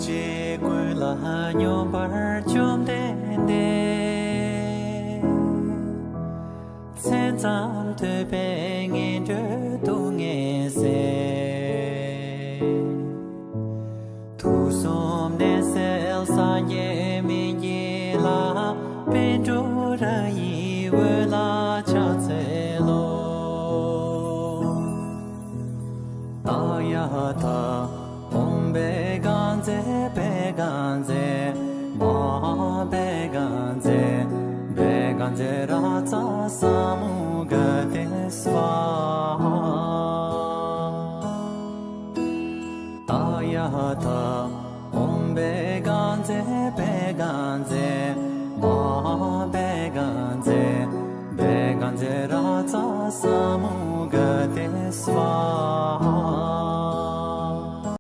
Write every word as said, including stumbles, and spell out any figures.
ཅེས་ཀུན་ལ་སྙོམས་པར་བཅོམ་ལྡན་འདས། མཚན་ཙམ་ཐོས་པས་ངན་འགྲོའི་སྡུག་བསྔལ་སེལ། དུག་གསུམ་ནད་སེལ་སངས་རྒྱས་སྨན་གྱི་བླ། པཎ་གྲུབ་རང་ཉིད་འོད་ལ་ཕྱག་འཚལ་ལོ། ཏདྱ་ཐཱ། ཨོཾ་བྷཻ་གཉྫ་བྷཻ་གཉྫ་མ་ཧཱ་བྷཻ་གཉྫ་བྷཻ་གཉྫ་རཱ་ཙ་ས་མུདྒ་ཏེ་སྭཱ་ཧཱ། ཏདྱ་ཐཱ། ཨོཾ་བྷཻ་གཉྫ་བྷཻ་གཉྫ་མ་ཧཱ་བྷཻ་གཉྫ་བྷཻ་གཉྫ་རཱ་ཙ་ས་མུདྒ་ཏེ་སྭཱ་ཧཱ།